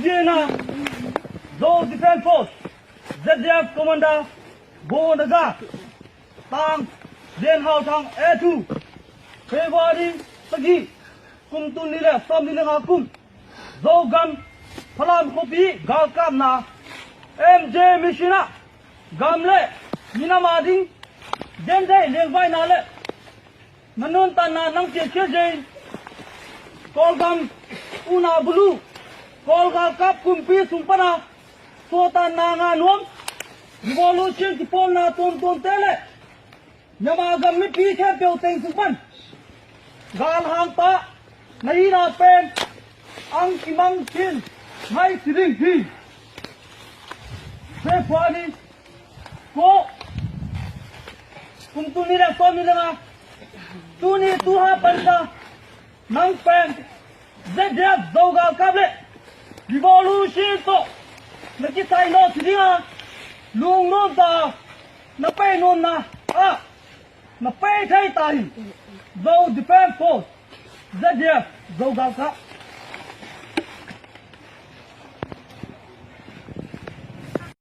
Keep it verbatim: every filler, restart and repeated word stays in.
ꯌꯦꯅ Zo defence force, Z D F commander ꯕꯣꯟꯗꯒ ꯇꯥꯡ ꯂꯦꯟꯍꯥꯎ ꯊꯥꯡ ꯑꯦ ꯇꯨ ꯐꯦꯕ꯭ꯔꯨꯋꯥꯔꯤ ꯇꯒꯤ ꯀꯨꯝ ꯇꯨ ꯅꯤꯂꯦ ꯁꯣꯝ ꯅꯤꯂꯦ ꯉꯥ ꯀꯨꯝ ꯖꯣꯒꯝ ꯐꯂꯥꯝ ꯈꯣꯄꯤ ꯒꯥꯜ ꯀꯥꯞꯅ ꯑꯦꯝ ꯖꯦ ꯃꯤꯁꯤꯅ ꯒꯥꯝꯂꯦ ꯃꯤꯅꯃꯥꯗꯤꯡ ꯖꯦꯟꯖꯩ ꯂꯦꯡꯕꯥꯏ ꯅꯥꯂꯦ ꯅꯅꯨꯡ ꯇꯟꯅ ꯅꯪ ꯆꯦꯛꯁꯦꯖꯩ꯫ ꯀꯣꯜꯒꯝ ꯎꯅꯥ ꯕꯨꯂꯨ, ꯀꯣꯜꯒ ꯀꯞ ꯀꯨꯝꯄꯤ ꯁꯨꯝꯄꯅ, ꯁꯣꯇꯥ ꯅꯥꯉꯥ ꯅꯣꯝ, ꯔꯤꯚꯣꯂꯨꯁꯟ ꯀꯤꯄꯣꯝꯅ ꯇꯣꯝ ꯇꯣꯝ ꯇꯦꯂꯦ꯫ ꯅꯃꯥꯒ ꯃꯤꯄꯤ ꯈꯦ ꯄꯦꯎ ꯇꯦꯡ ꯁꯨꯝꯄꯟ꯫ ꯒꯥꯜ ꯍꯥꯡꯄ, ꯅꯍꯤ ꯅꯥꯄꯦꯟ, ꯑꯪ ꯏꯃꯪ ꯆꯤꯟ, ꯃꯩ ꯁꯤꯔꯤꯡ ꯍꯤ꯫ ꯐꯦꯕ꯭ꯔꯨꯋꯥꯔꯤ ꯀꯣ ꯀꯨꯝ ꯇꯨꯅꯤ ꯂꯦ ꯇꯣꯅꯤ ꯂꯦ ꯉꯥ ꯇꯨꯅꯤ ꯇꯨ ꯍꯥ ꯄꯟꯗ ꯅꯪ ꯄꯦꯟ ꯖꯦ ꯗꯦ ꯖꯧꯒꯥ ꯀꯥꯕꯂꯦ ꯔꯤꯚꯣꯂꯨꯁꯟ ꯇꯣ ꯅꯀꯤ ꯁꯥꯏ ꯅꯣ ꯁꯤꯗꯤꯉꯥ ꯂꯨꯡ ꯅꯣꯟ ꯇꯥ ꯅꯄꯩ ꯅꯣꯟ ꯅ ꯑ ꯅꯄꯩ ꯊꯩ ꯇꯥꯏ ꯖꯧ ꯗꯤꯐꯦꯟꯁ ꯐꯣꯔꯁ ꯖꯦ ꯗꯦ ꯖꯧꯒꯥ ꯀꯥ